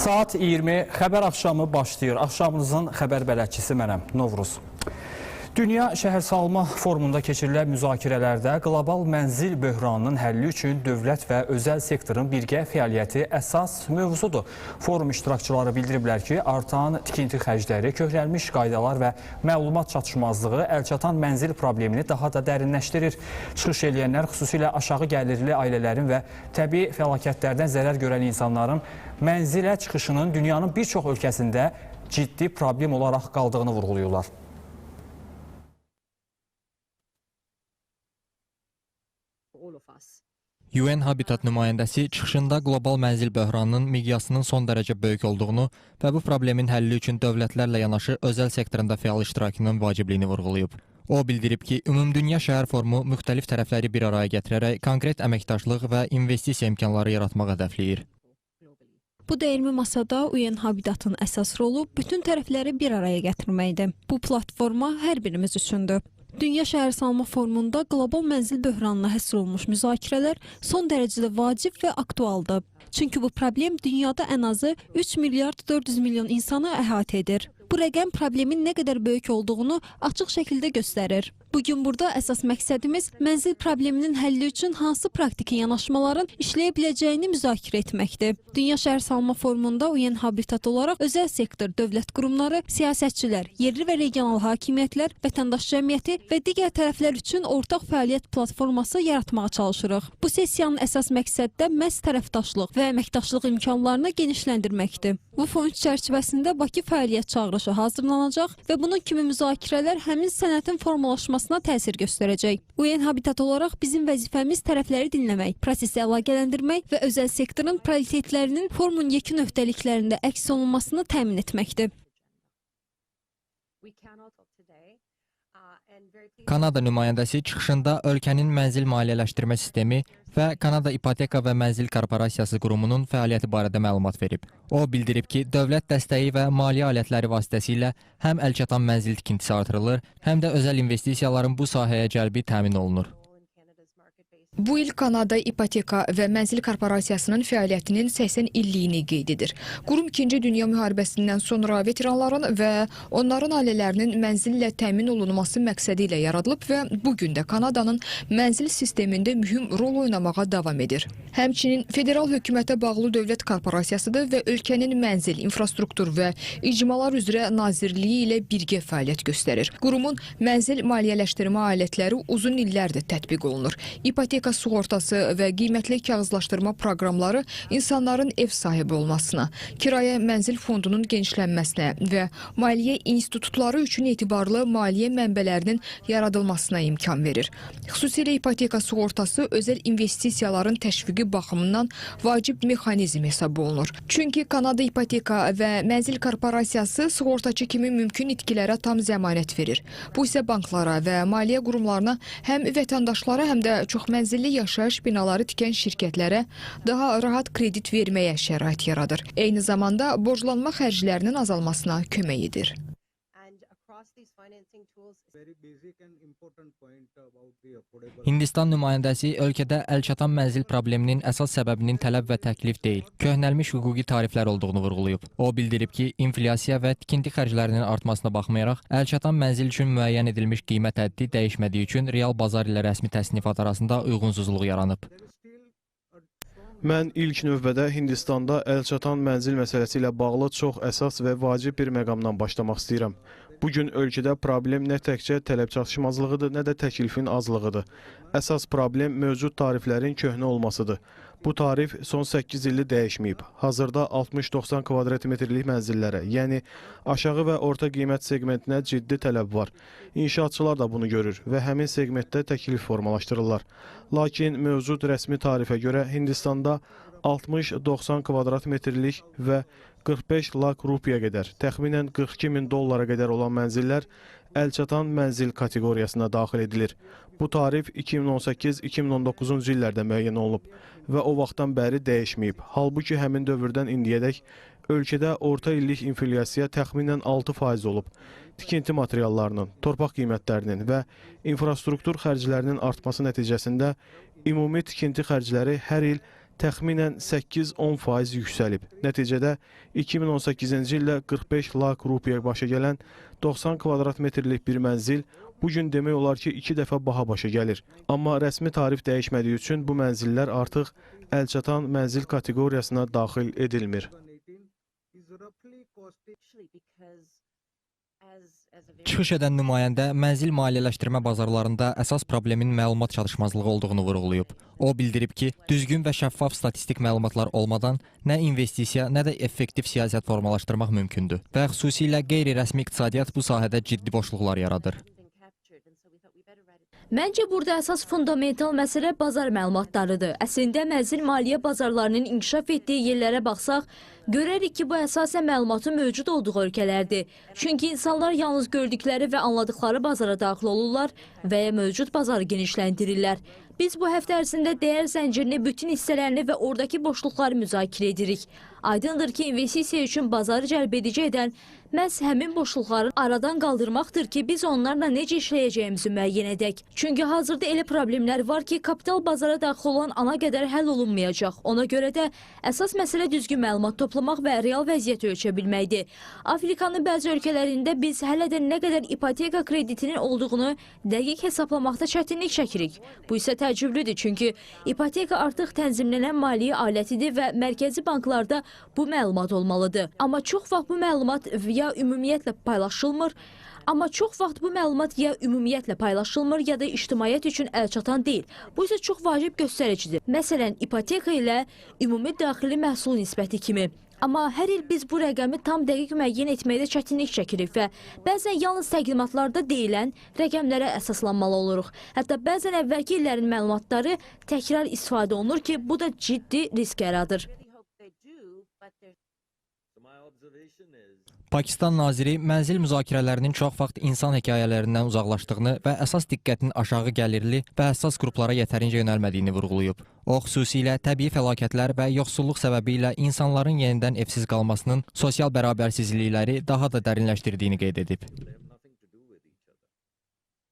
Saat 20 xəbər axşamı başlayır. Axşamınızın xəbər bələdçisi mənəm, Novruz. Dünya Şəhərsalma Forumunda keçirilən müzakirələrdə qlobal mənzil böhranının həlli üçün dövlət və özəl sektorun birgə fəaliyyəti əsas mövzudur. Forum iştirakçıları bildiriblər ki, artan tikinti xərcləri, köhnəlmiş qaydalar və məlumat çatışmazlığı əlçatan mənzil problemini daha da dərinləşdirir. Çıxış eləyənlər xüsusilə aşağı gəlirli ailələrin və təbii fəlakətlərdən zərər görən insanların mənzilə çıxışının dünyanın bir çox ölkəsində ciddi problem olaraq qaldığını vurğulayırlar. UN Habitat nümayəndəsi çıxışında qlobal mənzil böhranının miqyasının son dərəcə böyük olduğunu və bu problemin həlli üçün dövlətlərlə yanaşı özəl sektorunda fəal iştirakının vacibliyini vurğulayıb. O bildirib ki, Ümumdünya Şəhər Forumu müxtəlif tərəfləri bir araya gətirərək konkret əməkdaşlıq və investisiya imkanları yaratmaq hədəfləyir. Bu dəyirmi masada UN Habitatın əsas rolu bütün tərəfləri bir araya gətirməkdir. Bu platforma hər birimiz üçündür. Dünya Şəhərsalma Forumunda qlobal mənzil böhranına həsr olunmuş müzakirələr son dərəcədə vacib və aktualdır. Çünki bu problem dünyada ən azı 3 milyard 400 milyon insanı əhatə edir. Bu rəqəm problemin nə qədər böyük olduğunu açıq şəkildə göstərir. Bugün burada əsas məqsədimiz mənzil probleminin həlli üçün hansı praktiki yanaşmaların işləyə biləcəyini müzakirə etməkdir. Dünya Şəhərsalma Forumunda UN Habitat olaraq özəl sektor, dövlət qurumları, siyasətçilər, yerli və regional hakimiyyətlər, vətəndaş cəmiyyəti və digər tərəflər üçün ortaq fəaliyyət platforması yaratmağa çalışırıq. Bu sessiyanın əsas məqsədi də məhz tərəfdaşlıq və əməkdaşlıq imkanlarını genişləndirməkdir. Bu fond çərçivəsində Bakı fəaliyyət çağırışı hazırlanacaq və bunun kimi müzakirələr həmin sənətin formalaşmasına təsir göstərəcək. UN Habitat olaraq bizim vəzifəmiz tərəfləri dinləmək, prosesi əlaqələndirmək və özəl sektorun prioritetlərinin forumun yekun öhdəliklərində əks olunmasını təmin etməkdir. Kanada nümayəndəsi çıxışında ölkənin mənzil maliyyələşdirmə sistemi və Kanada İpoteka və Mənzil Korporasiyası Qurumunun fəaliyyəti barədə məlumat verib. O bildirib ki, dövlət dəstəyi və maliyyə alətləri vasitəsilə həm əlçatan mənzil tikintisi artırılır, həm də özəl investisiyaların bu sahəyə cəlbi təmin olunur. Bu il Kanada İpoteka və Mənzil Korporasiyasının fəaliyyətinin 80 illiyini qeyd edir. Qurum 2-ci Dünya Müharibəsindən sonra veteranların və onların ailələrinin mənzillə təmin olunması məqsədi ilə yaradılıb və bu gün də Kanadanın mənzil sistemində mühüm rol oynamağa davam edir. Həmçinin federal hökumətə bağlı dövlət korporasiyasıdır və ölkənin mənzil, infrastruktur və icmalar üzrə nazirliyi ilə birgə fəaliyyət göstərir. Qurumun mənzil maliyyələşdirmə alətləri uzun illərdir tətbiq olunur. İpoteka sığortası və qiymətli kağızlaşdırma proqramları insanların ev sahibi olmasına, kirayə mənzil fondunun genişlənməsinə və maliyyə institutları üçün etibarlı maliyyə mənbələrinin yaradılmasına imkan verir. Xüsusilə ipoteka sığortası özəl investisiyaların təşviqi baxımından vacib mexanizm hesab olunur. Çünki Kanada İpoteka və Mənzil Korporasiyası sığortaçı kimi mümkün itkilərə tam zəmanət verir. Bu isə banklara və maliyyə qurumlarına həm vətəndaşlara, həm də çoxmənzilli yaşayış binaları tikən şirkətlərə daha rahat kredit verməyə şərait yaradır. Eyni zamanda borclanma xərclərinin azalmasına kömək edir. Hindistan nümayəndəsi ölkədə əlçatan mənzil probleminin əsas səbəbinin tələb və təklif deyil, köhnəlmiş hüquqi tariflər olduğunu vurğulayıb. O bildirib ki, inflyasiya və tikinti xərclərinin artmasına baxmayaraq, əlçatan mənzil üçün müəyyən edilmiş qiymət həddi dəyişmədiyi üçün real bazar ilə rəsmi təsnifat arasında uyğunsuzluq yaranıb. Mən ilk növbədə Hindistanda əlçatan mənzil məsələsi ilə bağlı çox əsas və vacib bir məqamdan başlamaq istəyirəm. Bugün ölkədə problem nə təkcə tələb çatışmazlığıdır, nə də təklifin azlığıdır. Əsas problem mövcud tariflərin köhnə olmasıdır. Bu tarif son 8 ildir dəyişməyib. Hazırda 60-90 kvadrat metrlik mənzillərə, yəni aşağı və orta qiymət segmentinə ciddi tələb var. İnşaatçılar da bunu görür və həmin segmentdə təklif formalaşdırırlar. Lakin mövcud rəsmi tarifə görə Hindistanda 60-90 kvadrat metrlik və 45 lak rupiya qədər, təxminən 42 min dollara qədər olan mənzillər əlçatan mənzil kateqoriyasına daxil edilir. Bu tarif 2018-2019-cu illərdə müəyyən olunub və o vaxtdan bəri dəyişməyib. Halbuki həmin dövrdən indiyədək ölkədə orta illik inflyasiya təxminən 6% olub. Tikinti materiallarının, torpaq qiymətlərinin və infrastruktur xərclərinin artması nəticəsində ümumi tikinti xərcləri hər il təxminən 8-10% yüksəlib. Nəticədə 2018-ci ildə 45 lak rupiya başa gələn 90 kvadrat metrlik bir mənzil bu gün demək olar ki, 2 dəfə baha başa gəlir. Amma rəsmi tarif dəyişmədiyi üçün bu mənzillər artıq əlçatan mənzil kateqoriyasına daxil edilmir. Çıxış edən nümayəndə mənzil maliyyələşdirmə bazarlarında əsas problemin məlumat çatışmazlığı olduğunu vurğulayıb. O bildirib ki, düzgün və şəffaf statistik məlumatlar olmadan nə investisiya, nə də effektiv siyasət formalaşdırmaq mümkündür və xüsusilə qeyri-rəsmi iqtisadiyyat bu sahədə ciddi boşluqlar yaradır. Məncə burada əsas fundamental məsələ bazar məlumatlarıdır. Əslində mənzil maliyyə bazarlarının inkişaf etdiyi yerlərə baxsaq, görərik ki, bu əsasən məlumatın mövcud olduğu ölkələrdir. Çünki insanlar yalnız gördükləri və anladıkları bazara daxil olurlar və ya mövcud bazarı genişləndirirlər. Biz bu həftə ərzində dəyər zəncirini, bütün hissələrini və oradakı boşluqları müzakirə edirik. Aydındır ki, investisiya üçün bazarı cəlb edici edən məhz həmin boşluqları aradan qaldırmaqdır ki, biz onlarla necə işləyəcəyimizi müəyyən edək. Çünki hazırda elə problemlər var ki, kapital bazara daxil olan ana qədər həll olunmayacaq. Ona görə də əsas məsələ düzgün məlumat toplamaq və real vəziyyəti ölçə bilməkdir. Afrikanın bəzi ölkələrində biz hələ də nə qədər ipoteka kreditinin olduğunu dəqiq hesablamaqda çətinlik çəkirik. Bu isə təəccüblüdür, çünki ipoteka artıq tənzimlənən maliyyə alətidir və mərkəzi banklarda bu məlumat olmalıdır. Amma çox vaxt bu məlumat ya ümumiyyətlə paylaşılmır, ya da ictimaiyyət üçün əlçatan deyil. Bu isə çox vacib göstəricidir. Məsələn, ipoteka ilə ümumi daxili məhsul nisbəti kimi. Amma hər il biz bu rəqəmi tam dəqiq müəyyən etməkdə çətinlik çəkirik və bəzən yalnız təqdimatlarda deyilən rəqəmlərə əsaslanmalı oluruq. Hətta bəzən əvvəlki illərin məlumatları təkrar istifadə olunur ki, bu da ciddi risk yaradır. Pakistan naziri mənzil müzakirələrinin çox vaxt insan hekayələrindən uzaqlaşdığını və əsas diqqətin aşağı gəlirli və həssas qruplara yetərincə yönəlmədiyini vurğulayıb. O, xüsusilə təbii fəlakətlər və yoxsulluq səbəbi ilə insanların yenidən evsiz qalmasının sosial bərabərsizlikləri daha da dərinləşdirdiyini qeyd edib.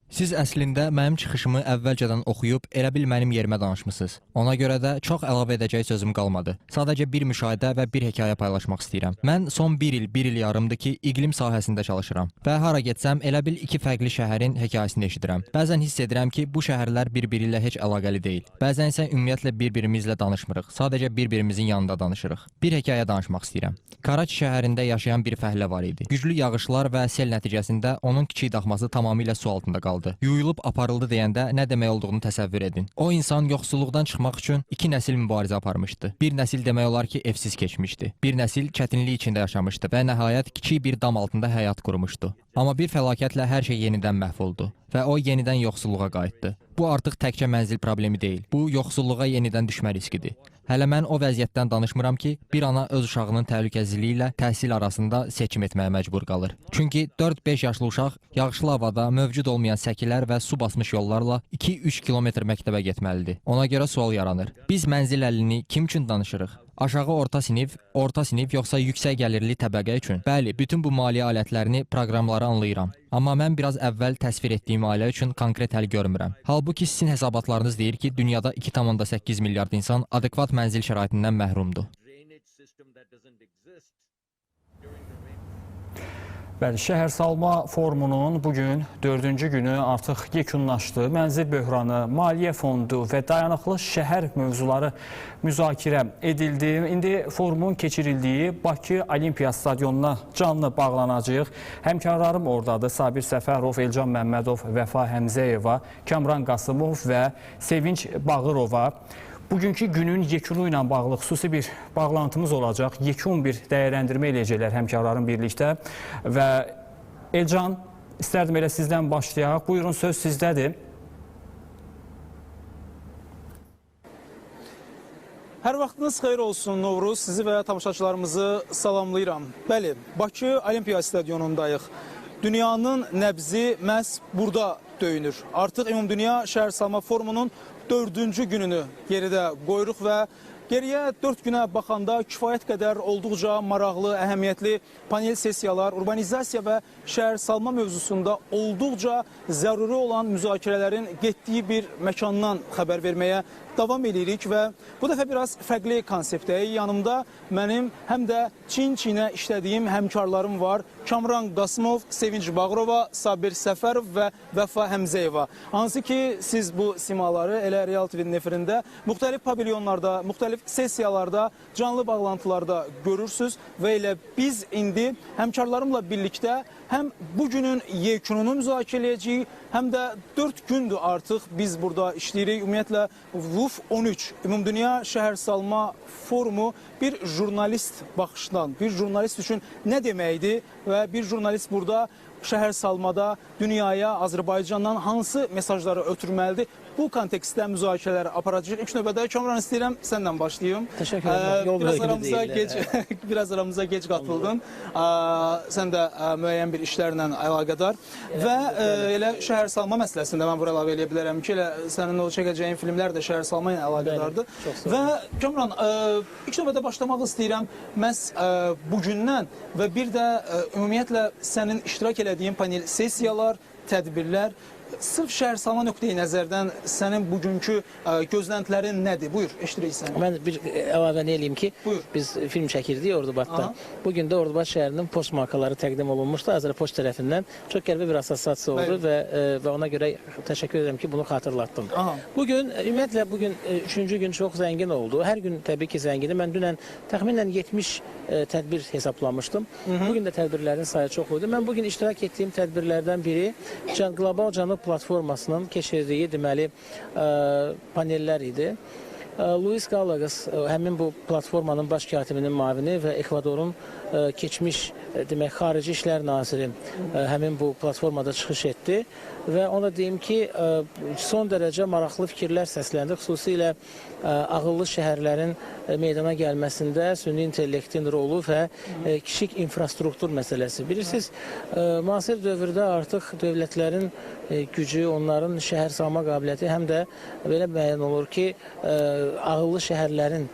Siz əslində mənim çıxışımı əvvəlcədən oxuyub, elə bil mənim yerimə danışmısınız. Ona görə də çox əlavə edəcək sözüm qalmadı. Sadəcə bir müşahidə və bir hekayə paylaşmaq istəyirəm. Mən son bir il, bir il yarımdır ki, iqlim sahəsində çalışıram. Və hara getsəm, elə bil iki fərqli şəhərin hekayəsini eşidirəm. Bəzən hiss edirəm ki, bu şəhərlər bir-biri ilə heç əlaqəli deyil. Bəzən isə ümumiyyətlə bir-birimizlə danışmırıq. Sadəcə bir-birimizin yanında danışırıq. Bir hekayə danışmaq istəyirəm. Karaçi şəhərində yaşayan bir fəhlə var idi. Güclü yağışlar və sel nəticəsində onun kiçik daxması tamamilə su altında qaldı. Yuyulub aparıldı deyəndə nə demək olduğunu təsəvvür edin. O insan yoxsulluqdan çıxmaq üçün iki nəsil mübarizə aparmışdı. Bir nəsil demək olar ki, evsiz keçmişdi. Bir nəsil çətinlik içində yaşamışdı və nəhayət kiçik bir dam altında həyat qurmuşdu. Amma bir fəlakətlə hər şey yenidən məhv oldu və o yenidən yoxsulluğa qayıtdı. Bu artıq təkcə mənzil problemi deyil. Bu yoxsulluğa yenidən düşmə riskidir. Hələ mən o vəziyyətdən danışmıram ki, bir ana öz uşağının təhlükəsizliyi ilə təhsil arasında seçim etməyə məcbur qalır. Çünki 4-5 yaşlı uşaq yağışlı havada mövcud olmayan səkilər və su basmış yollarla 2-3 kilometr məktəbə getməlidir. Ona görə sual yaranır. Biz mənzil əlini kim üçün danışırıq? Aşağı orta sinif yoxsa yüksək gəlirli təbəqə üçün? Bəli, bütün bu maliyyə alətlərini, proqramları anlayıram. Amma mən biraz əvvəl təsvir etdiyim ailə üçün konkret həll görmürəm. Halbuki sizin hesabatlarınız deyir ki, dünyada 2,8 milyard insan adekvat mənzil şəraitindən məhrumdur. Bəli, şəhərsalma forumunun bugün 4-cü günü artıq yekunlaşdı. Mənzil böhranı, maliyyə fondu və dayanıqlı şəhər mövzuları müzakirə edildi. İndi forumun keçirildiyi Bakı Olimpiya Stadionuna canlı bağlanacağıq. Həmkarlarım oradadır. Sabir Səfərov, Elcan Məmmədov, Vəfa Həmzəyeva, Kamran Qasımov və Sevinç Bağırova. Bugünkü günün yekunu ilə bağlı xüsusi bir bağlantımız olacaq. Yekun bir dəyərləndirmə eləyəcəklər həmkarlarım birlikdə. Və Elcan, istərdim elə sizdən başlayaq. Buyurun, söz sizdədir. Hər vaxtınız xeyir olsun Novruz, sizi və tamaşaçılarımızı salamlayıram. Bəli, Bakı Olimpiya Stadionundayıq. Dünyanın nəbzi məhz burada döyünür. Artıq Ümumdünya Şəhərsalma Forumunun 4-cü gününü geridə qoyuruq və geriyə 4 günə baxanda kifayət qədər olduqca maraqlı, əhəmiyyətli panel sessiyalar, urbanizasiya və şəhərsalma mövzusunda olduqca zəruri olan müzakirələrin getdiyi bir məkandan xəbər verməyə davam edirik və bu dəfə biraz fərqli konseptdəyik. Yanımda mənim həm də çin-çinə işlədiyim həmkarlarım var. Kamran Qasımov, Sevinç Bağırova, Sabir Səfərov və Vəfa Həmzəyeva. Hansı ki, siz bu simaları elə Real TV-nin efirində müxtəlif pavilyonlarda, müxtəlif sessiyalarda, canlı bağlantılarda görürsünüz və elə biz indi həmkarlarımla birlikdə həm bugünün yekununu müzakirə edəcəyik, həm də 4 gündür artıq biz burada işləyirik. Ümumiyyətlə, WUF 13 Ümumdünya Şəhərsalma Forumu bir jurnalist baxışdan, bir jurnalist üçün nə deməkdir və bir jurnalist burada şəhərsalmada dünyaya, Azərbaycandan hansı mesajları ötürməlidir? Bu kontekstdə müzakirələr aparacaq. İlk növbədə Kamran, istəyirəm səndən başlayım. Təşəkkür edirəm. Biraz aramıza gec qatıldın. Sən də müəyyən bir işlərlə əlaqədar. Və elə şəhərsalma məsələsində mən bura əlavə eləyə bilərəm ki, elə sənin o çəkəcəyin filmlər də şəhərsalma ilə əlaqədardır. Və Kamran, ilk növbədə başlamaq istəyirəm məhz bugündən və bir də ümumiyyətlə sənin iştirak elədiyin panel sessiyalar, tədbirlər, sırf şəhərsalma nöqteyi nəzərdən sənin bugünkü gözləntilərin nədir? Buyur, eşidirik səni. Mən bir əlavə eləyim ki, buyur. Biz film çəkirdik Ordubadda. Bugün də Ordubad şəhərinin post markaları təqdim olunmuşdu Azərpost tərəfindən. Çox qəribə bir assosiasiya oldu və ona görə təşəkkür edirəm ki, bunu xatırlatdım. Bugün, ümumiyyətlə, bugün üçüncü gün çox zəngin oldu. Hər gün təbii ki, zəngindir. Mən dünən təxminən 70 tədbir hesablamışdım. Bugün də tədbirlərin sayı çox oldu. Mən bugün iştirak etdiyim tədbirlərdən biri Qlobal Cənub platformasının keçirdiyi deməli panellər idi. Luis Galagos həmin bu platformanın baş katibinin müavini və Ekvadorun keçmiş demək xarici işlər naziri həmin bu platformada çıxış etdi və ona deyim ki, son dərəcə maraqlı fikirlər səsləndi. Xüsusilə ağıllı şəhərlərin meydana gəlməsində süni intellektin rolu və kiçik infrastruktur məsələsi. Bilirsiniz, müasir dövrdə artıq dövlətlərin gücü, onların şəhər salma qabiliyyəti həm də belə müəyyən olur ki, ağıllı şəhərlərin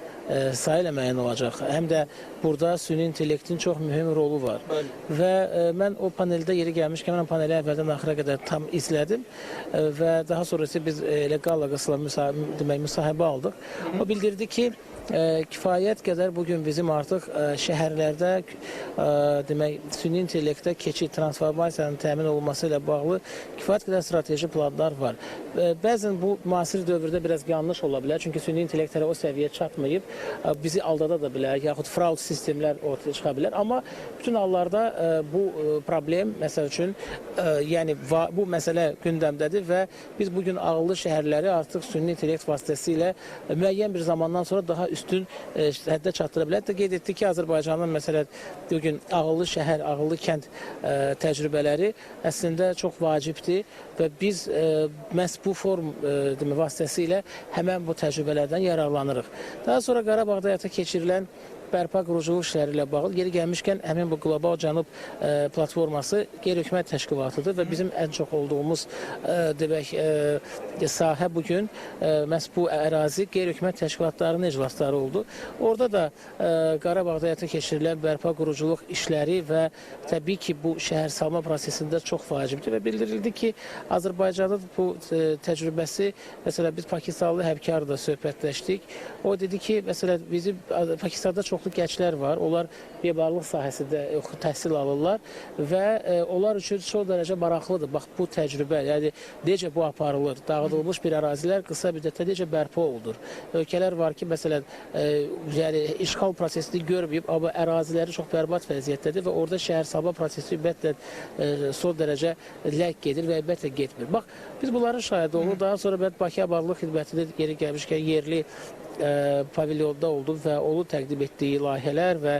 sayı ilə müəyyən olacaq. Həm də burada süni intellektin çox mühüm rolu var. Bəli. Və mən o paneldə yeri gəlmişkən, mən paneli əvvəldən axıra qədər tam izlədim və daha sonra isə biz elə Galagosla müsahibə aldıq. O bildirdi ki, kifayət qədər bugün bizim artıq şəhərlərdə demək, süni intellektə keçid, transformasiyanın təmin olunması ilə bağlı kifayət qədər strateji planlar var. Bəzən bu müasir dövrdə biraz yanlış ola bilər, çünki süni intellekt hələ o səviyyə çatmayıb, bizi aldada da bilər, yaxud fraud sistemlər ortaya çıxa bilər. Amma bütün hallarda bu problem, məsəl üçün, yəni bu məsələ gündəmdədir və biz bugün ağıllı şəhərləri artıq süni intellekt vasitəsilə müəyyən bir zamandan sonra daha üstün həddə çatdıra bilər. Hətta qeyd etdi ki, Azərbaycanın məsələ bugün ağıllı şəhər, ağıllı kənd təcrübələri əslində çox vacibdir və biz məhz bu forum vasitəsilə həmən bu təcrübələrdən yararlanırıq. Daha sonra Qarabağda həyata keçirilən bərpa quruculuq işləri ilə bağlı yeri gəlmişkən həmin bu Qlobal Cənub platforması qeyri-hökumət təşkilatıdır və bizim ən çox olduğumuz demək sahə bugün məhz bu ərazi qeyri-hökumət təşkilatlarının iclasları oldu. Orada da Qarabağda həyata keçirilən bərpa quruculuq işləri və təbii ki, bu şəhər salma prosesində çox vacibdir və bildirildi ki, Azərbaycanın bu təcrübəsi, məsələn, biz Pakistanlı həmkarla söhbətləşdik. O dedi ki, məsələn, bizim Pakistanda çoxlu gənclər var, onlar memarlıq sahəsində təhsil alırlar və onlar üçün çox dərəcə maraqlıdır. Bax, bu təcrübə, yəni necə bu aparılır, dağıdılmış bir ərazilər qısa müddətdə necə bərpa olunur. Ölkələr var ki, məsələn, yəni işğal prosesini görməyib, amma əraziləri çox bərbad vəziyyətdədir və orada şəhər salma prosesi ümumiyyətlə son dərəcə ləng gedir və ümumiyyətlə getmir. Bax, biz bunların şahidi olduq. Daha sonra mən Bakı Abadlıq Xidmətinin yeri gəlmişkən yerli pavilyonda oldum və onun təqdim etdiyi layihələr və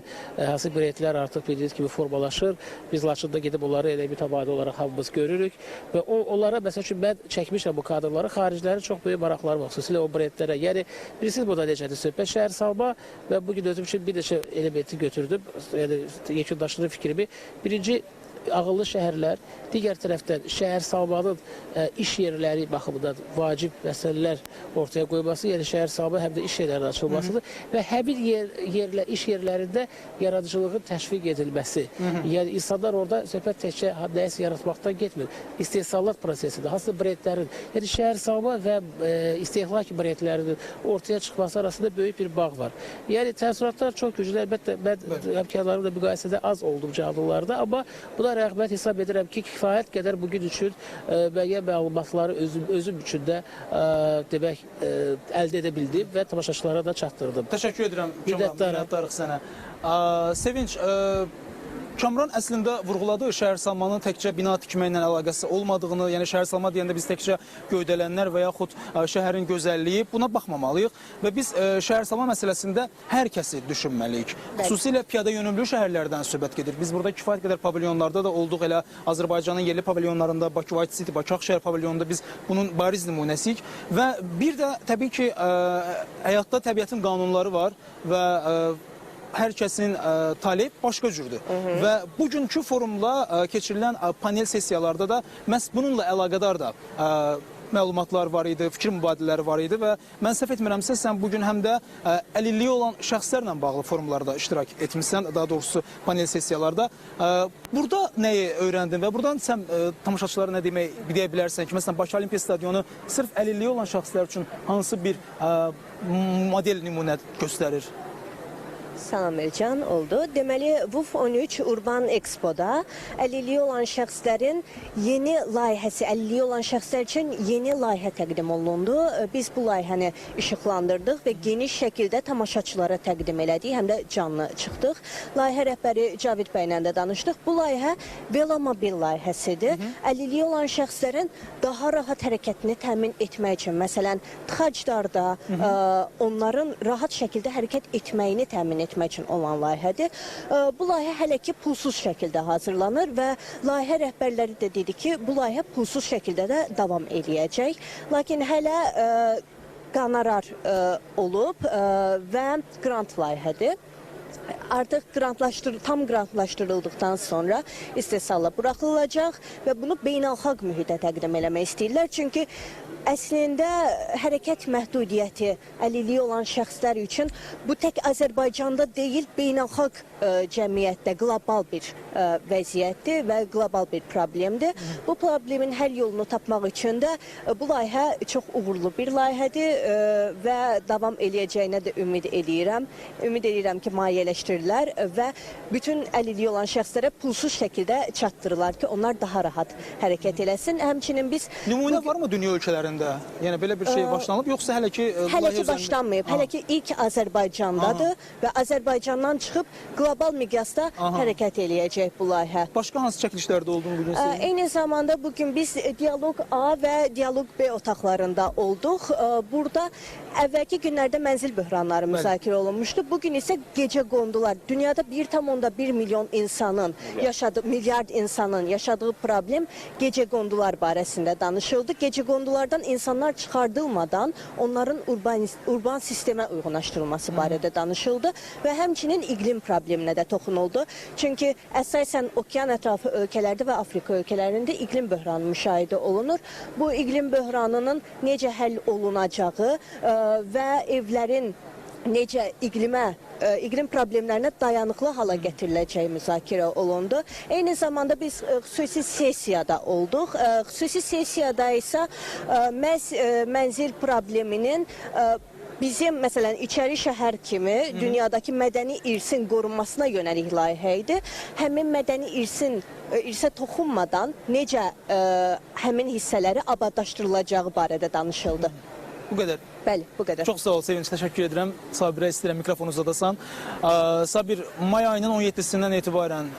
hansı brendlər artıq bildiyiniz kimi formalaşır. Biz Laçında gedib onları elə mütəmadi olaraq hamımız görürük və onlara məsəl üçün mən çəkmişəm bu kadrları, xaricilərin çox böyük maraqları var, xüsusilə o brendlərə. Yəni bilirsiniz burada necədir söhbət? Şəhərsalma və bugün özüm üçün bir neçə elementi götürdüm, yəni yekunlaşdırdım fikrimi. Birinci, ağıllı şəhərlər, digər tərəfdən şəhərsalmanın iş yerləri baxımından vacib məsələlər ortaya qoyması, yəni şəhərsalma həm də iş yerlərinin açılmasıdır və həmin iş yerlərində yaradıcılığın təşviq edilməsi. Yəni insanlar orada söhbət təkcə nəyisə yaratmaqdan getmir. İstehsalat prosesində, hansı brendlərin, yəni şəhərsalma və istehlak brendlərinin ortaya çıxması arasında böyük bir bağ var. Yəni təəssüratlar çox güclü. Əlbəttə mən həmkarlarımla müqayisədə az oldum canlılarda, amma buna rəğbət hesab edirəm ki, kifayət qədər bugün üçün müəyyən məlumatları özüm üçün də demək əldə edə bildim və tamaşaçılara da çatdırdım. Təşəkkür edirəm, Kamran, minnətdarıq sənə. Sevinç, Kamran əslində vurğuladı şəhərsalmanın təkcə bina tikməklə əlaqəsi olmadığını, yəni şəhərsalma deyəndə biz təkcə göydələnlər və yaxud şəhərin gözəlliyi, buna baxmamalıyıq və biz şəhərsalma məsələsində hər kəsi düşünməliyik. Xüsusilə piyada yönümlü şəhərlərdən söhbət gedir. Biz burada kifayət qədər pavilyonlarda da olduq, elə Azərbaycanın yerli pavilyonlarında, Bakı White City, Bakı Ağşəhər pavilyonunda biz bunun bariz nümunəsiyik və bir də təbii ki, həyatda təbiətin qanunları var və hər kəsin talep başqa cürdür. Və bugünkü forumla keçirilən panel sessiyalarda da məhz bununla əlaqədar da məlumatlar var idi, fikir mübadilələri var idi və mən səhv etmirəmsə, sən bugün həm də əlilliyi olan şəxslərlə bağlı forumlarda iştirak etmişsən, daha doğrusu panel sessiyalarda. Burada nəyi öyrəndin və buradan sən tamaşaçılara nə deyə bilərsən ki, məsələn, Bakı Olimpiya Stadionu sırf əlilliyi olan şəxslər üçün hansı bir model nümunə göstərir? Salam Elcan, oldu. Deməli, VUF 13 Urban Expo-da əlilliyi olan şəxslərin yeni layihəsi, əlilliyi olan şəxslər üçün yeni layihə təqdim olundu. Biz bu layihəni işıqlandırdıq və geniş şəkildə tamaşaçılara təqdim elədik, həm də canlı çıxdıq. Layihə rəhbəri Cavid bəylə də danışdıq. Bu layihə velomobil layihəsidir. Əlilliyi olan şəxslərin daha rahat hərəkətini təmin etmək üçün, məsələn, tıxaclarda onların rahat şəkildə hərəkət etməyini təmin etmək üçün olan layihədir. Bu layihə hələ ki pulsuz şəkildə hazırlanır və layihə rəhbərləri də dedi ki, bu layihə pulsuz şəkildə də davam eləyəcək. Lakin hələ qonorar olub və qrant layihədir. Artıq tam qrantlaşdırıldıqdan sonra istehsala buraxılacaq və bunu beynəlxalq mühitə təqdim eləmək istəyirlər. Çünki əslində hərəkət məhdudiyyəti, əlilliyi olan şəxslər üçün bu tək Azərbaycanda deyil, beynəlxalq cəmiyyətdə qlobal bir vəziyyətdir və qlobal bir problemdir. Bu problemin həll yolunu tapmaq üçün də bu layihə çox uğurlu bir layihədir və davam eləyəcəyinə də ümid eləyirəm. Ümid eləyirəm ki, maliyyələşdirirlər və bütün əlilliyi olan şəxslərə pulsuz şəkildə çatdırırlar ki, onlar daha rahat hərəkət eləsin. Həmçinin biz... Nümunə varmı dünya ölkələrində? Yəni belə bir şey başlanıb, yoxsa hələ ki... Hələ ki başlanmayıb. Hələ ki ilk Azərbaycandadır və Azərbaycandan çıxıb qlobal miqyasda hərəkət eləyəcək bu layihə. Başqa hansı çəkilişlərdə olduğunu bugün sizin? Eyni zamanda bugün biz Dialoq A və Dialoq B otaqlarında olduq. Burada əvvəlki günlərdə mənzil böhranları müzakirə olunmuşdu. Bugün isə gecə qondular. Dünyada 1,1 milyon insanın yaşadığı, milyard insanın yaşadığı problem gecə qondular barəsində danışıldı. Gecə qondulardan insanlar çıxardılmadan onların urban sistemə uyğunlaşdırılması barədə danışıldı və həmçinin iqlim probleminə də toxunuldu. Çünki əsasən okean ətrafı ölkələrdə və Afrika ölkələrində iqlim böhranı müşahidə olunur. Bu iqlim böhranının necə həll olunacağı və evlərin necə iqlim problemlərinə dayanıqlı hala gətiriləcəyi müzakirə olundu. Eyni zamanda biz xüsusi sessiyada olduq. Xüsusi sessiyada isə məhz mənzil probleminin bizim, məsələn, içəri şəhər kimi dünyadakı mədəni irsin qorunmasına yönəlik layihə idi. Həmin mədəni irsə toxunmadan necə həmin hissələri abadlaşdırılacağı barədə danışıldı. Bu qədər. Bəli, bu qədər. Çox sağ ol Sevinç, təşəkkür edirəm. Sabirə istəyirəm mikrofonu uzadasan. Sabir, may ayının 17-sindən etibarən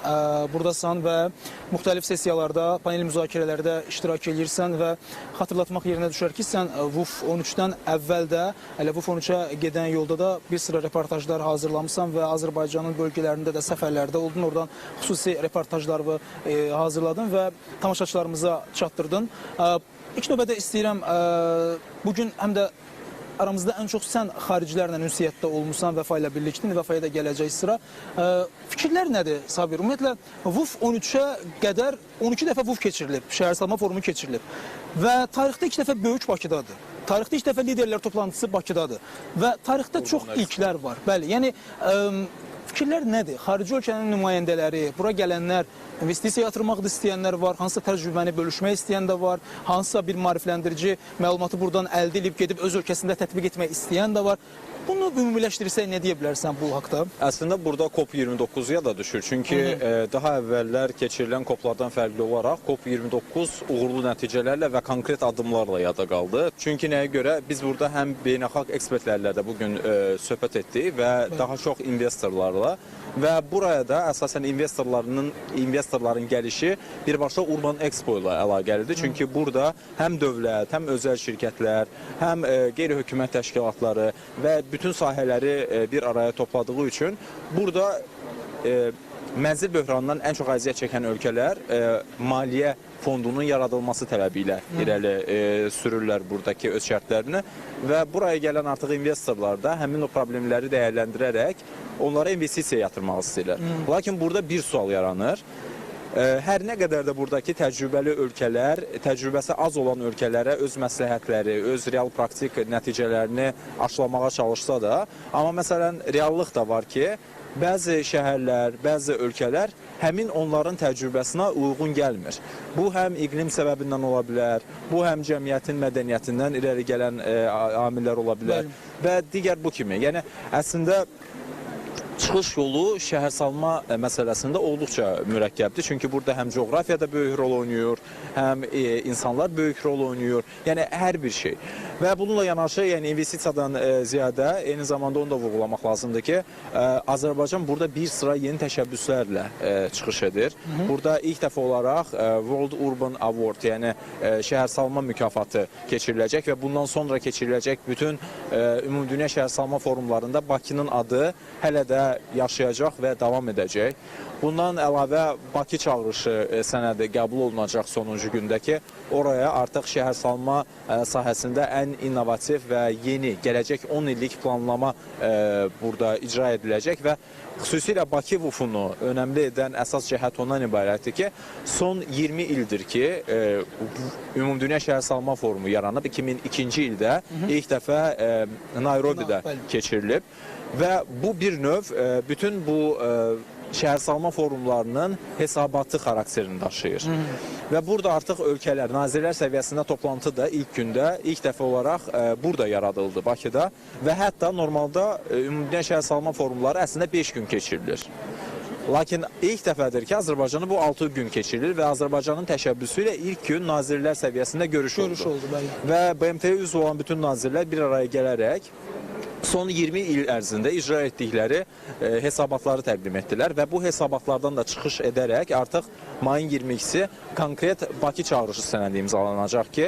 buradasan və müxtəlif sessiyalarda, panel müzakirələrdə iştirak edirsən və xatırlatmaq yerinə düşər ki, sən VUF 13-dən əvvəl də, hələ VUF 13-ə gedən yolda da bir sıra reportajlar hazırlamısan və Azərbaycanın bölgələrində də səfərlərdə oldun. Oradan xüsusi reportajları hazırladın və tamaşaçılarımıza çatdırdın. İlk növbədə istəyirəm, bugün həm də aramızda ən çox sən xaricilərlə ünsiyyətdə olmusan, Vəfa ilə birlikdin, Vəfaya da gələcək sıra. Fikirlər nədir, Sabir? Ümumiyyətlə, VUF 13-ə qədər 12 dəfə VUF keçirilib, şəhərsalma forumu keçirilib və tarixdə ilk dəfə böyük Bakıdadır. Tarixdə ilk dəfə liderlər toplantısı Bakıdadır və tarixdə çox ilklər var. Bəli, yəni fikirlər nədir? Xarici ölkənin nümayəndələri, bura gələnlər, investisiya yatırmaq da istəyənlər var, hansısa təcrübəni bölüşmək istəyən də var, hansısa bir maarifləndirici məlumatı buradan əldə edib gedib öz ölkəsində tətbiq etmək istəyən də var. Bunu ümumiləşdirsək nə deyə bilərsən bu haqda? Əslində burada COP29-ya da düşür. Çünki daha əvvəllər keçirilən COP-lardan fərqli olaraq COP29 uğurlu nəticələrlə və konkret addımlarla yada qaldı. Çünki nəyə görə biz burada həm beynəlxalq ekspertlərlə də bugün söhbət etdik və daha çox investorlarla və buraya da əsasən investorların gəlişi birbaşa Urban Expo ilə əlaqəlidir. Çünki burada həm dövlət, həm özəl şirkətlər, həm qeyri-hökumət təşkilatları və bütün sahələri bir araya topladığı üçün burada mənzil böhranından ən çox əziyyət çəkən ölkələr maliyyə fondunun yaradılması tələbi ilə irəli sürürlər buradakı öz şərtlərini və buraya gələn artıq investorlar da həmin o problemləri dəyərləndirərək onlara investisiya yatırmaq istəyirlər. Lakin burada bir sual yaranır. Hər nə qədər də buradakı təcrübəli ölkələr, təcrübəsi az olan ölkələrə öz məsləhətləri, öz real praktik nəticələrini aşılamağa çalışsa da, amma məsələn reallıq da var ki, bəzi şəhərlər, bəzi ölkələr həmin onların təcrübəsinə uyğun gəlmir. Bu həm iqlim səbəbindən ola bilər, bu həm cəmiyyətin mədəniyyətindən irəli gələn amillər ola bilər və digər bu kimi. Yəni əslində çıxış yolu şəhərsalma məsələsində olduqca mürəkkəbdir. Çünki burada həm coğrafiyada böyük rol oynayır, həm insanlar böyük rol oynayır. Yəni hər bir şey. Və bununla yanaşı, yəni investisiyadan ziyadə eyni zamanda onu da vurğulamaq lazımdır ki, Azərbaycan burada bir sıra yeni təşəbbüslərlə çıxış edir. Burada ilk dəfə olaraq World Urban Award, yəni şəhərsalma mükafatı keçiriləcək və bundan sonra keçiriləcək bütün Ümumdünya şəhərsalma forumlarında Bakının adı hələ də yaşayacaq və davam edəcək. Bundan əlavə Bakı çağırışı sənədi qəbul olunacaq sonuncu gündə ki, oraya artıq şəhərsalma sahəsində ən innovativ və yeni gələcək 10 illik planlama burada icra ediləcək və xüsusilə Bakı VUF-unu önəmli edən əsas cəhət ondan ibarətdir ki, son 20 ildir ki, Ümumdünya Şəhərsalma Forumu yaranıb. 2002-ci ildə ilk dəfə Nairobi'də keçirilib və bu bir növ bütün bu şəhərsalma forumlarının hesabatı xarakterini daşıyır. Və burada artıq ölkələr, nazirlər səviyyəsində toplantı da ilk gündə, ilk dəfə olaraq burada yaradıldı, Bakıda və hətta normalda Ümumdünya Şəhərsalma forumları əslində 5 gün keçirilir. Lakin ilk dəfədir ki, Azərbaycanda bu 6 gün keçirilir və Azərbaycanın təşəbbüsü ilə ilk gün nazirlər səviyyəsində görüş oldu. Və BMT-yə üzv olan bütün nazirlər bir araya gələrək son 20 il ərzində icra etdikləri hesabatları təqdim etdilər və bu hesabatlardan da çıxış edərək artıq mayın 22-si konkret Bakı çağırışı sənədi imzalanacaq ki,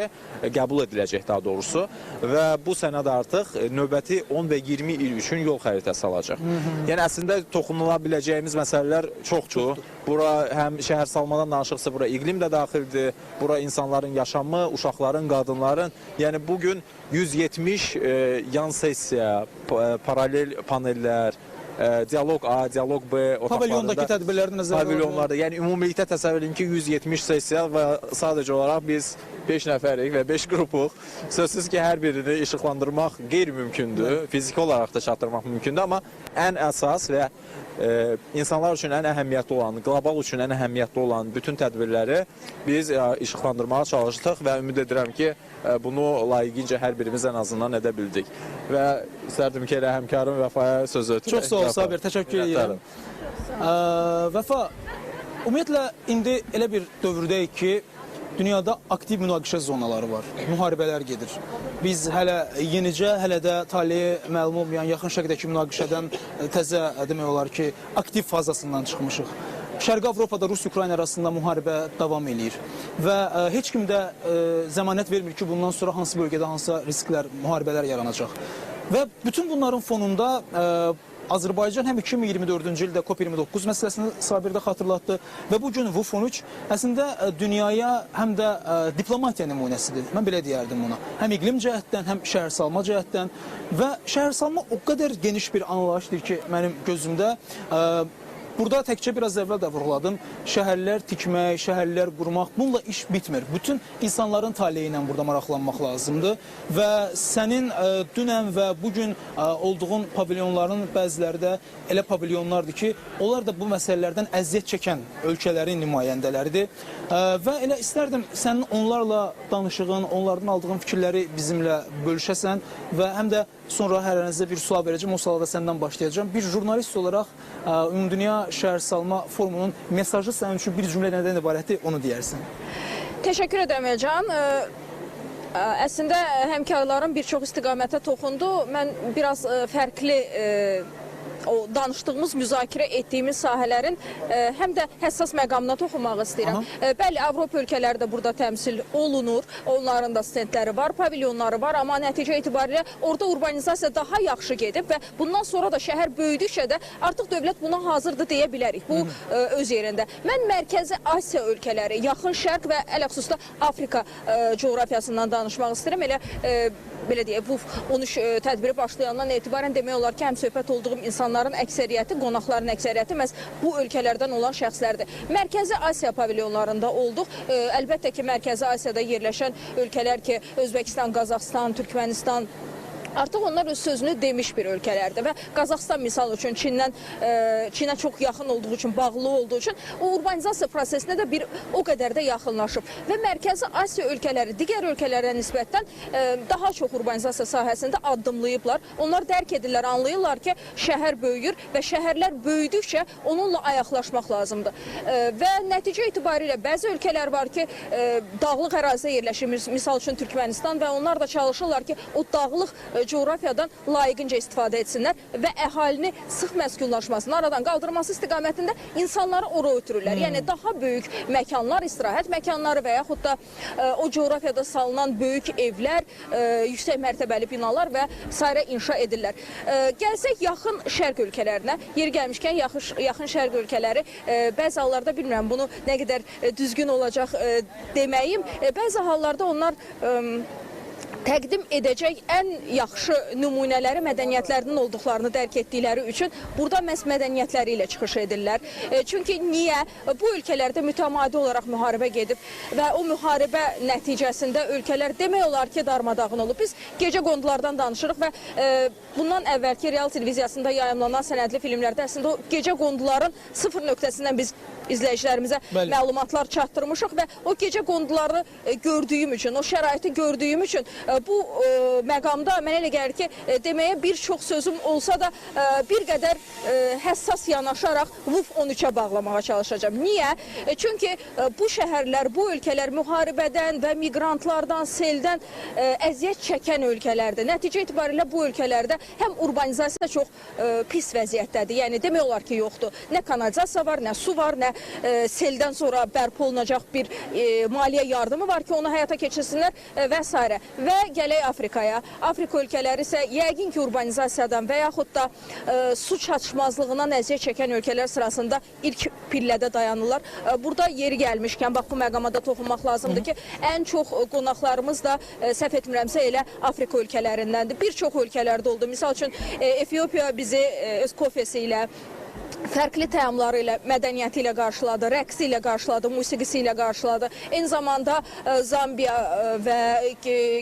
qəbul ediləcək daha doğrusu və bu sənəd artıq növbəti 10 və 20 il üçün yol xəritəsi alacaq. Yəni əslində toxunula biləcəyimiz məsələlər çoxdur. Bura həm şəhərsalmadan danışıqsa, bura iqlim də daxildir, bura insanların yaşamı, uşaqların, qadınların. Yəni bugün 170 yan sessiya, paralel panellər, dialog A, dialog B otaqlarında, pavilyondakı tədbirlərdə nəzərə alınır. Pavilyonlarda, yəni ümumilikdə təsəvvür edin ki, 170 sessiya və sadəcə olaraq biz 5 nəfərik və 5 qrupuq. Sözsüz ki, hər birini işıqlandırmaq qeyri-mümkündür, fiziki olaraq da çatdırmaq mümkündür, amma ən əsas və insanlar üçün ən əhəmiyyətli olan, qlobal üçün ən əhəmiyyətli olan bütün tədbirləri biz işıqlandırmağa çalışdıq və ümid edirəm ki, bunu layiqincə hər birimiz ən azından edə bildik. Və istərdim ki, elə həmkarım Vəfaya söz ötürək. Çox sağ ol Sabir, təşəkkür edirəm. Vəfa, ümumiyyətlə, indi elə bir dövrdəyik ki, Dünyada aktiv münaqişə zonaları var, müharibələr gedir. Biz hələ yenicə, hələ də taleyi məlum olmayan Yaxın Şərqdəki münaqişədən təzə demək olar ki, aktiv fazasından çıxmışıq. Şərqi Avropada Rus-Ukrayna arasında müharibə davam eləyir və heç kim də zəmanət vermir ki, bundan sonra hansı bölgədə hansısa risklər, müharibələr yaranacaq. Və bütün bunların fonunda Azərbaycan həm 2024-cü ildə COP29 məsələsini Sabir də xatırlatdı və bugün WUF 13 əslində dünyaya həm də diplomatiya nümunəsidir. Mən belə deyərdim buna. Həm iqlim cəhətdən, həm şəhərsalma cəhətdən və şəhərsalma o qədər geniş bir anlayışdır ki, mənim gözümdə. Burada təkcə biraz əvvəl də vurğuladım, şəhərlər tikmək, şəhərlər qurmaq, bununla iş bitmir. Bütün insanların taleyi ilə burada maraqlanmaq lazımdır və sənin dünən və bugün olduğun pavilyonların bəziləri də elə pavilyonlardır ki, onlar da bu məsələlərdən əziyyət çəkən ölkələrin nümayəndələridir. Və elə istərdim sənin onlarla danışığın, onlardan aldığın fikirləri bizimlə bölüşəsən və həm də sonra hər ərinizə bir sual verəcəm, o suala da səndən başlayacağam. Bir jurnalist olaraq Ümumdünya Şəhərsalma Forumunun mesajı sənin üçün bir cümlə nədən ibarətdir, onu deyərsən. Təşəkkür edirəm Elcan. Əslində həmkarlarım bir çox istiqamətə toxundu. Mən biraz fərqli o danışdığımız, müzakirə etdiyimiz sahələrin həm də həssas məqamına toxunmaq istəyirəm. Bəli, Avropa ölkələri də burada təmsil olunur. Onların da stendləri var, pavilyonları var, amma nəticə itibarilə orada urbanizasiya daha yaxşı gedib və bundan sonra da şəhər böyüdükcə də artıq dövlət buna hazırdır deyə bilərik. Bu öz yerində. Mən Mərkəzi Asiya ölkələri, Yaxın Şərq və ələxüsusda Afrika coğrafiyasından danışmaq istəyirəm. Elə belə deyək, WUF 13 tədbiri başlayandan etibarən demək olar ki, həmsöhbət olduğum insanların əksəriyyəti, qonaqların əksəriyyəti məhz bu ölkələrdən olan şəxslərdir. Mərkəzi Asiya pavilyonlarında olduq. Əlbəttə ki, Mərkəzi Asiyada yerləşən ölkələr ki, Özbəkistan, Qazaxıstan, Türkmənistan, artıq onlar öz sözünü demiş bir ölkələrdir və Qazaxıstan misal üçün Çinə çox yaxın olduğu üçün, bağlı olduğu üçün o urbanizasiya prosesinə də bir o qədər də yaxınlaşıb və Mərkəzi Asiya ölkələri digər ölkələrə nisbətən daha çox urbanizasiya sahəsində addımlayıblar. Onlar dərk edirlər, anlayırlar ki, şəhər böyüyür və şəhərlər böyüdükcə onunla ayaqlaşmaq lazımdır. Və nəticə itibarilə bəzi ölkələr var ki, dağlıq ərazidə yerləşir, misal üçün Türkmənistan və onlar da çalışırlar ki, o dağlıq coğrafiyadan layiqincə istifadə etsinlər və əhalini sıx məskunlaşmasını aradan qaldırması istiqamətində insanları ora ötürürlər. Yəni daha böyük məkanlar, istirahət məkanları və yaxud da o coğrafiyada salınan böyük evlər, yüksək mərtəbəli binalar və sairə inşa edirlər. Gəlsək Yaxın Şərq ölkələrinə, yeri gəlmişkən Yaxın Şərq ölkələri bəzi hallarda bilmirəm bunu nə qədər düzgün olacaq deməyim, bəzi hallarda onlar təqdim edəcək ən yaxşı nümunələri mədəniyyətlərinin olduqlarını dərk etdikləri üçün burada məhz mədəniyyətləri ilə çıxış edirlər. Çünki niyə? Bu ölkələrdə mütəmadi olaraq müharibə gedib və o müharibə nəticəsində ölkələr demək olar ki, darmadağın olub. Biz gecə qondulardan danışırıq və bundan əvvəlki Real televiziyasında yayımlanan sənədli filmlərdə əslində o gecə qonduların sıfır nöqtəsindən biz izləyicilərimizə məlumatlar çatdırmışıq və o gecə qonduları gördüyüm üçün, o şəraiti gördüyüm üçün bu məqamda mənə elə gəlir ki, deməyə bir çox sözüm olsa da bir qədər həssas yanaşaraq WUF 13-ə bağlamağa çalışacağam. Niyə? Çünki bu şəhərlər, bu ölkələr müharibədən və miqrantlardan, seldən əziyyət çəkən ölkələrdir. Nəticə itibarilə bu ölkələrdə həm urbanizasiya çox pis vəziyyətdədir. Yəni demək olar ki, yoxdur. Nə kanalizasiya var, nə su var, nə seldən sonra bərpa olunacaq bir maliyyə yardımı var ki, onu həyata keçirsinlər və s. Və gələk Afrikaya. Afrika ölkələri isə yəqin ki, urbanizasiyadan və yaxud da su çatışmazlığından əziyyət çəkən ölkələr sırasında ilk pillədə dayanırlar. Burada yeri gəlmişkən, bax bu məqama da toxunmaq lazımdır ki, ən çox qonaqlarımız da səhv etmirəmsə elə Afrika ölkələrindəndir. Bir çox ölkələrdə oldu. Misal üçün, Efiopiya bizi öz kofesi ilə, fərqli təamları ilə, mədəniyyəti ilə qarşıladı, rəqsi ilə qarşıladı, musiqisi ilə qarşıladı. Eyni zamanda Zambiya və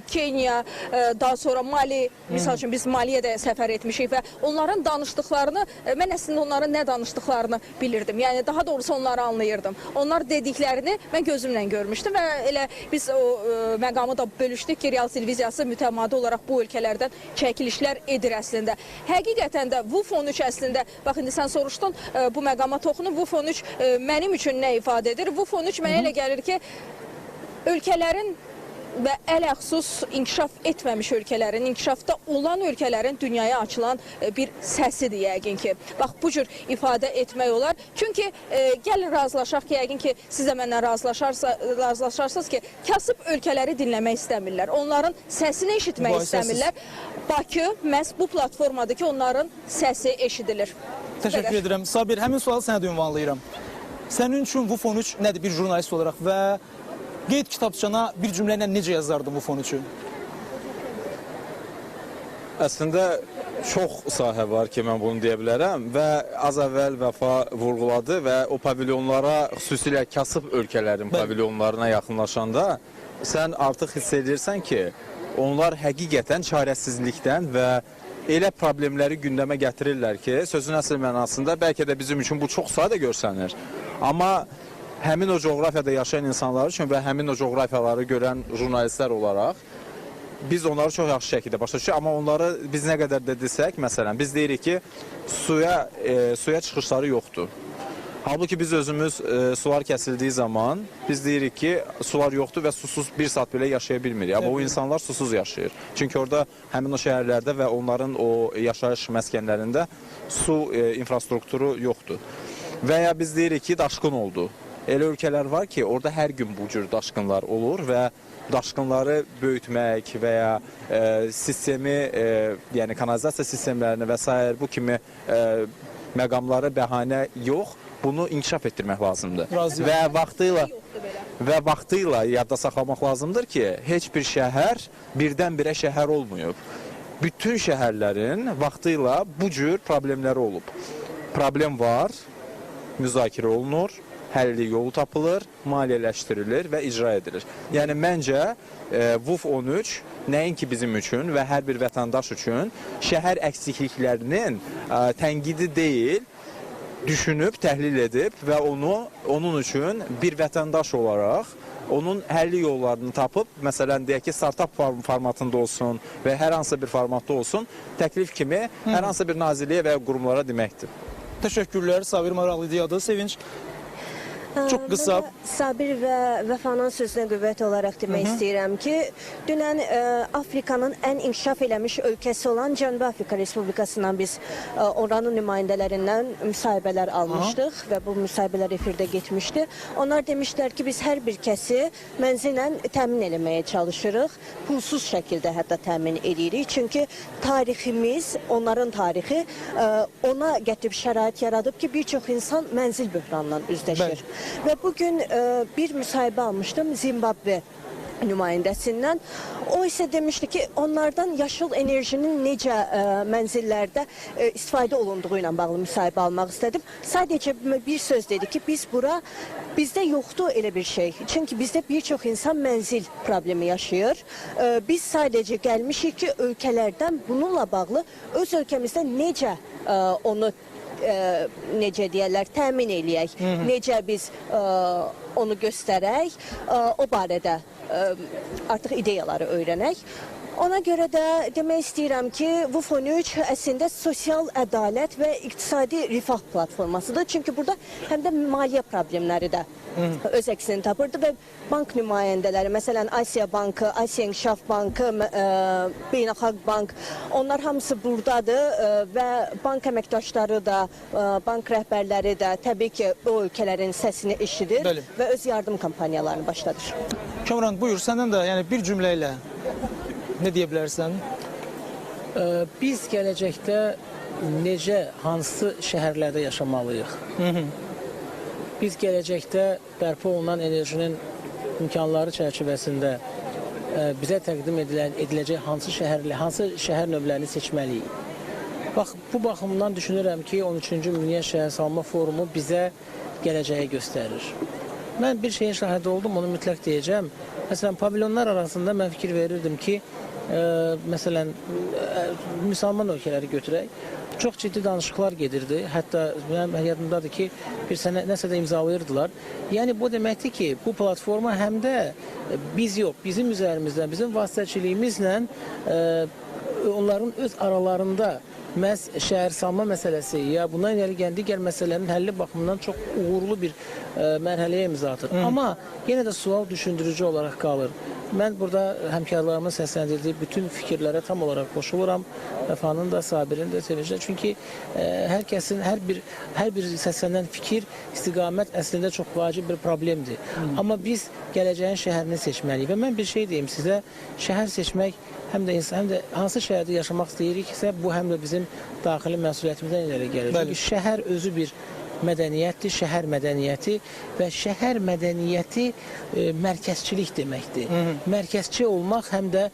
Kenya, daha sonra Mali, misal üçün biz Maliyə də səfər etmişik və onların danışdıqlarını, mən əslində onların nə danışdıqlarını bilirdim. Yəni daha doğrusu onları anlayırdım. Onlar dediklərini mən gözümlə görmüşdüm və elə biz o məqamı da bölüşdük ki, Real televiziyası mütəmadi olaraq bu ölkələrdən çəkilişlər edir əslində. Həqiqətən də WUF 13 əslində, bax indi sən soruşdun, bu məqama toxunub. WUF 13 mənim üçün nə ifadə edir? WUF 13 mənə elə gəlir ki, Ölkələrin və ələxsus inkişaf etməmiş ölkələrin, inkişafda olan ölkələrin dünyaya açılan bir səsidir yəqin ki. Bax, bu cür ifadə etmək olar. Çünki gəlin razılaşaq ki, yəqin ki, siz də məndən razılaşarsınız ki, kasıb ölkələri dinləmək istəmirlər. Onların səsini eşitmək istəmirlər. Bakı məhz bu platformadır ki, onların səsi eşidilir. Təşəkkür edirəm. Sabir, həmin sualı sənə də ünvanlayıram. Sənin üçün VUF 13 nədir bir jurnalist olaraq və qeyd kitabçana bir cümlə ilə necə yazardın VUF 13-ü? Əslində çox sahə var ki, mən bunu deyə bilərəm və az əvvəl Vəfa vurğuladı və o pavilyonlara, xüsusilə kasıb ölkələrin pavilyonlarına yaxınlaşanda sən artıq hiss edirsən ki, onlar həqiqətən çarəsizlikdən və elə problemləri gündəmə gətirirlər ki, sözün əsl mənasında bəlkə də bizim üçün bu çox sadə görsənir. Amma həmin o coğrafiyada yaşayan insanlar üçün və həmin o coğrafiyaları görən jurnalistlər olaraq biz onları çox yaxşı şəkildə başa düşürük. Amma onları biz nə qədər də desək, məsələn, biz deyirik ki, suya çıxışları yoxdur. Halbuki biz özümüz sular kəsildiyi zaman biz deyirik ki, sular yoxdur və susuz bir saat belə yaşaya bilmirik. Amma o insanlar susuz yaşayır. Çünki orada həmin o şəhərlərdə və onların o yaşayış məskənlərində su infrastrukturu yoxdur. Və ya biz deyirik ki, daşqın oldu. Elə ölkələr var ki, orada hər gün bu cür daşqınlar olur və daşqınları böyütmək və ya sistemi, yəni kanalizasiya sistemlərini və s. bu kimi məqamları bəhanə yox, bunu inkişaf etdirmək lazımdır. Razıyam. Və vaxtıyla yadda saxlamaq lazımdır ki, heç bir şəhər birdən-birə şəhər olmayıb. Bütün şəhərlərin vaxtıyla bu cür problemləri olub. Problem var, müzakirə olunur, həlli yolu tapılır, maliyyələşdirilir və icra edilir. Yəni məncə VUF 13 nəinki bizim üçün və hər bir vətəndaş üçün şəhər əksikliklərinin tənqidi deyil, düşünüb, təhlil edib və onu onun üçün bir vətəndaş olaraq onun həlli yollarını tapıb, məsələn, deyək ki, startap formatında olsun və hər hansı bir formatda olsun, təklif kimi hər hansı bir nazirliyə və ya qurumlara deməkdir. Təşəkkürlər, Sabir maraqlı ideyadır. Sevinç, çox qısa. Sabir və Vəfanın sözünə qüvvət olaraq demək istəyirəm ki, dünən Afrikanın ən inkişaf eləmiş ölkəsi olan Cənubi Afrika Respublikasından biz oranın nümayəndələrindən müsahibələr almışdıq və bu müsahibələr efirdə getmişdi. Onlar demişdilər ki, biz hər bir kəsi mənzillə təmin eləməyə çalışırıq, pulsuz şəkildə hətta təmin edirik. Çünki tariximiz, onların tarixi ona gətirib şərait yaradıb ki, bir çox insan mənzil böhranından üzləşir. Və bugün bir müsahibə almışdım Zimbabve nümayəndəsindən. O isə demişdi ki, onlardan yaşıl enerjinin necə mənzillərdə istifadə olunduğu ilə bağlı müsahibə almaq istədim. Sadəcə bir söz dedi ki, biz bura, bizdə yoxdur elə bir şey. Çünki bizdə bir çox insan mənzil problemi yaşayır. Biz sadəcə gəlmişik ki, ölkələrdən bununla bağlı öz ölkəmizdə necə onu necə deyərlər, təmin eləyək, necə biz onu göstərək, o barədə artıq ideyaları öyrənək. Ona görə də demək istəyirəm ki, VUF 13 əslində sosial ədalət və iqtisadi rifah platformasıdır. Çünki burada həm də maliyyə problemləri də öz əksini tapırdı və bank nümayəndələri, məsələn, Asiya Bankı, Asiya İnkişaf Bankı, Beynəlxalq Bank, onlar hamısı buradadır və bank əməkdaşları da, bank rəhbərləri də təbii ki, o ölkələrin səsini eşidir və öz yardım kampaniyalarını başladır. Kamran, buyur, səndən də yəni bir cümlə ilə nə deyə bilərsən? Biz gələcəkdə necə, hansı şəhərlərdə yaşamalıyıq? Biz gələcəkdə bərpa olunan enerjinin imkanları çərçivəsində bizə təqdim ediləcək hansı şəhər növlərini seçməliyik? Bax, bu baxımdan düşünürəm ki, 13-cü Dünya Şəhərsalma Forumu bizə gələcəyi göstərir. Mən bir şeyin şahidi oldum, onu mütləq deyəcəm. Məsələn, pavilyonlar arasında mən fikir verirdim ki, məsələn, müsəlman ölkələri götürək, çox ciddi danışıqlar gedirdi. Hətta mənim yadımdadır ki, bir sənə nəsə də imzalayırdılar. Yəni, bu deməkdir ki, bu platforma həm də biz yox, bizim üzərimizdən, bizim vasitəçiliyimizlə onların öz aralarında məhz şəhərsalma məsələsi ya bundan irəli gələn digər məsələlərin həlli baxımından çox uğurlu bir mərhələyə imza atır. Amma yenə də sual düşündürücü olaraq qalır. Mən burada həmkarlarımın səsləndirdiyi bütün fikirlərə tam olaraq qoşuluram. Vəfanın da, Sabirin də, Sevincin də. Çünki hər kəsin, hər bir səslənən fikir, istiqamət əslində çox vacib bir problemdir. Amma biz gələcəyin şəhərini seçməliyik. Və mən bir şey deyim sizə, şəhər seçmək həm də insan, həm də hansı şəhərdə yaşamaq istəyiriksə, bu həm də bizim daxili məsuliyyətimizdən irəli gəlir. Çünki şəhər özü bir mədəniyyətdir, şəhər mədəniyyəti və şəhər mədəniyyəti mərkəzçilik deməkdir. Mərkəzçi olmaq həm də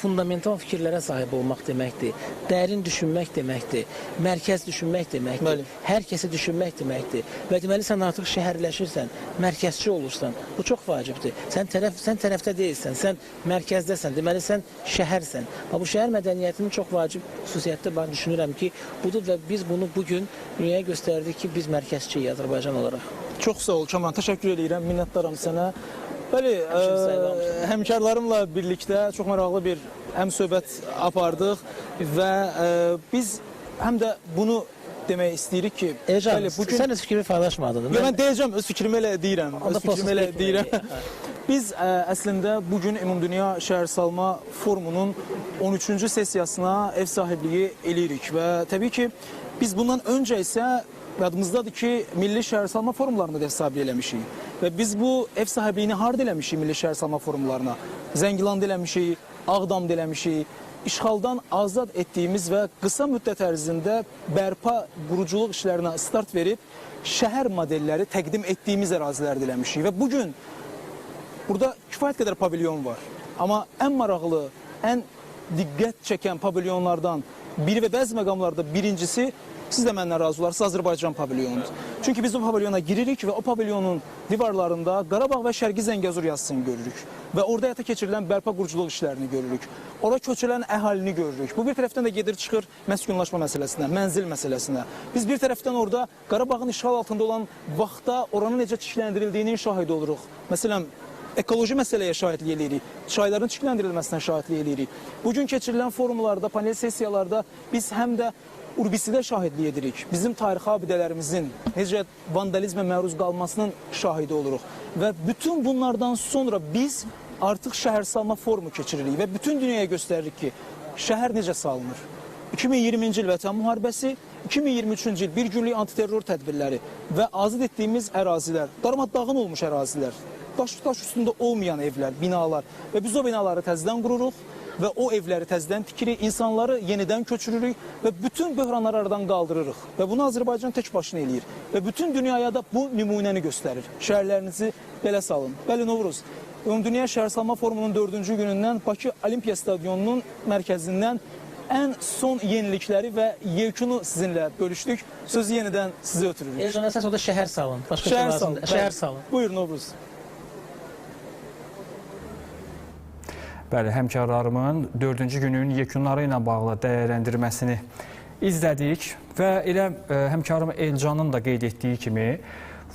fundamental fikirlərə sahib olmaq deməkdir. Dərin düşünmək deməkdir. Mərkəz düşünmək deməkdir. Bəli. Hər kəsi düşünmək deməkdir. Və deməli sən artıq şəhərləşirsən, mərkəzçi olursan. Bu çox vacibdir. Sən tərəfdə deyilsən, sən mərkəzdəsən. Deməli sən şəhərsən. Bu şəhər mədəniyyətinin çox vacib xüsusiyyəti var. Düşünürəm ki, budur və biz bunu bugün dünyaya göstərdik ki, biz mərkəzçiyik Azərbaycan olaraq. Çox sağ ol Kamran, təşəkkür edirəm, minnətdaram sənə. Bəli, həmkarlarımla birlikdə çox maraqlı bir həmsöhbət apardıq və biz həm də bunu demək istəyirik ki, Elcan, bugün... sən öz fikrimi paylaşmadın. Yox, mən deyəcəm, öz fikrimi elə deyirəm. Öz fikrimi elə deyirəm. Biz əslində bugün Ümumdünya Şəhərsalma Forumunun 13-cü sessiyasına ev sahibliyi eləyirik və təbii ki, biz bundan öncə isə yadımızdadır ki, Milli Şəhərsalma Forumlarında da ev sahibliyi eləmişik. Və biz bu ev sahibliyini harda eləmişik Milli Şəhərsalma Forumlarına? Zəngilanda eləmişik, Ağdamda eləmişik. İşğaldan azad etdiyimiz və qısa müddət ərzində bərpa quruculuq işlərinə start verib şəhər modelləri təqdim etdiyimiz ərazilərdə eləmişik. Və bugün burada kifayət qədər pavilyon var. Amma ən maraqlı, ən diqqət çəkən pavilyonlardan biri və bəzi məqamlarda birincisi, siz də məndən razı olarsınız, Azərbaycan pavilyonudur. Çünki biz o pavilyona giririk və o pavilyonun divarlarında Qarabağ və Şərqi Zəngəzur yazısını görürük. Və orada həyata keçirilən bərpa quruculuq işlərini görürük. Ora köçülən əhalini görürük. Bu bir tərəfdən də gedir çıxır məskunlaşma məsələsinə, mənzil məsələsinə. Biz bir tərəfdən orada Qarabağın işğal altında olan vaxtda oranın necə çikləndirildiyinin şahidi oluruq. Məsələn, ekoloji məsələyə şahidlik eləyirik, çayların çikləndirilməsinə şahidlik eləyirik. Bugün keçirilən forumlarda, panel sessiyalarda biz həm də urbisidə şahidlik edirik. Bizim tarixi abidələrimizin necə vandalizmə məruz qalmasının şahidi oluruq. Və bütün bunlardan sonra biz artıq şəhərsalma forumu keçiririk və bütün dünyaya göstəririk ki, şəhər necə salınır. 2020-ci il Vətən müharibəsi, 2023-cü il bir günlük antiterror tədbirləri və azad etdiyimiz ərazilər, darmadağın olmuş ərazilər, daş üstündə olmayan evlər, binalar və biz o binaları təzədən qururuq və o evləri təzədən tikirik, insanları yenidən köçürürük və bütün böhranları aradan qaldırırıq. Və bunu Azərbaycan tək başına eləyir və bütün dünyaya da bu nümunəni göstərir. Şəhərlərinizi belə salın. Bəli, Novruz, Ümumdünya Şəhərsalma Forumunun 4-cü günündən Bakı Olimpiya Stadionunun mərkəzindən ən son yenilikləri və yekunu sizinlə bölüşdük. Sözü yenidən sizə ötürürük. Elcan, əsas o da şəhər salın. Başqa şey lazımdır. Şəhər salın. Buyur Novruz. Bəli, həmkarlarımın 4-cü günün yekunları ilə bağlı dəyərləndirməsini izlədik və elə həmkarım Elcanın da qeyd etdiyi kimi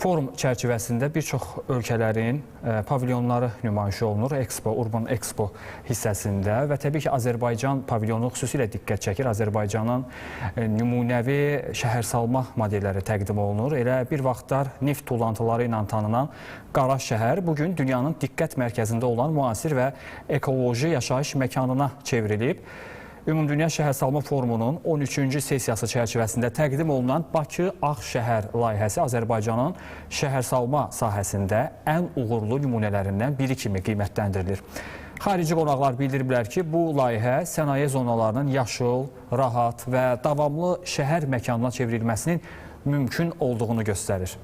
forum çərçivəsində bir çox ölkələrin pavilyonları nümayiş olunur. Expo, Urban Expo hissəsində və təbii ki, Azərbaycan pavilyonu xüsusilə diqqət çəkir. Azərbaycanın nümunəvi şəhərsalma modelləri təqdim olunur. Elə bir vaxtlar neft tullantıları ilə tanınan Qara şəhər bugün dünyanın diqqət mərkəzində olan müasir və ekoloji yaşayış məkanına çevrilib. Ümumdünya Şəhərsalma Forumunun 13-cü sessiyası çərçivəsində təqdim olunan Bakı Ağ Şəhər layihəsi Azərbaycanın şəhərsalma sahəsində ən uğurlu nümunələrindən biri kimi qiymətləndirilir. Xarici qonaqlar bildiriblər ki, bu layihə sənaye zonalarının yaşıl, rahat və davamlı şəhər məkanına çevrilməsinin mümkün olduğunu göstərir.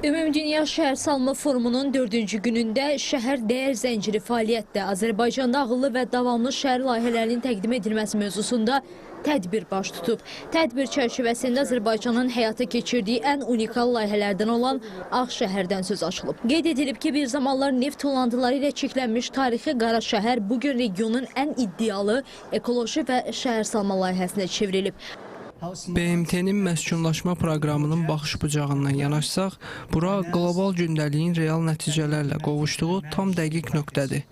Ümumdünya Şəhərsalma Forumunun 4-cü günündə şəhər dəyər zənciri fəaliyyətdə Azərbaycanda ağıllı və davamlı şəhər layihələrinin təqdim edilməsi mövzusunda tədbir baş tutub. Tədbir çərçivəsində Azərbaycanın həyata keçirdiyi ən unikal layihələrdən olan Ağ şəhərdən söz açılıb. Qeyd edilib ki, bir zamanlar neft tullantıları ilə çiklənmiş tarixi Qara şəhər bugün regionun ən iddialı ekoloji və şəhərsalma layihəsinə çevrilib. BMT-nin məskunlaşma proqramının baxış bucağından yanaşsaq, bura qlobal gündəliyin real nəticələrlə qovuşduğu tam dəqiq nöqtədir.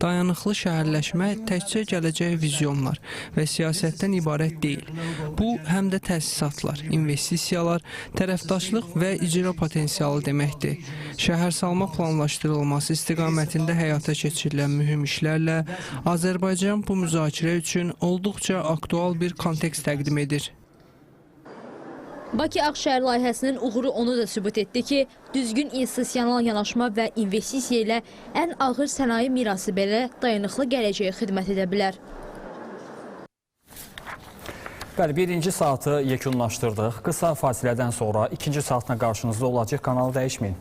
Dayanıqlı şəhərləşmə təkcə gələcək vizyonlar və siyasətdən ibarət deyil. Bu, həm də təsisatlar, investisiyalar, tərəfdaşlıq və icra potensialı deməkdir. Şəhərsalma planlaşdırılması istiqamətində həyata keçirilən mühüm işlərlə Azərbaycan bu müzakirə üçün olduqca aktual bir kontekst təqdim edir. Bakı Ağşəhər layihəsinin uğuru onu da sübut etdi ki, düzgün institusional yanaşma və investisiya ilə ən ağır sənaye mirası belə dayanıqlı gələcəyə xidmət edə bilər. Bəli, birinci saatı yekunlaşdırdıq. Qısa fasilədən sonra ikinci saatla qarşınızda olacaq. Kanalı dəyişməyin.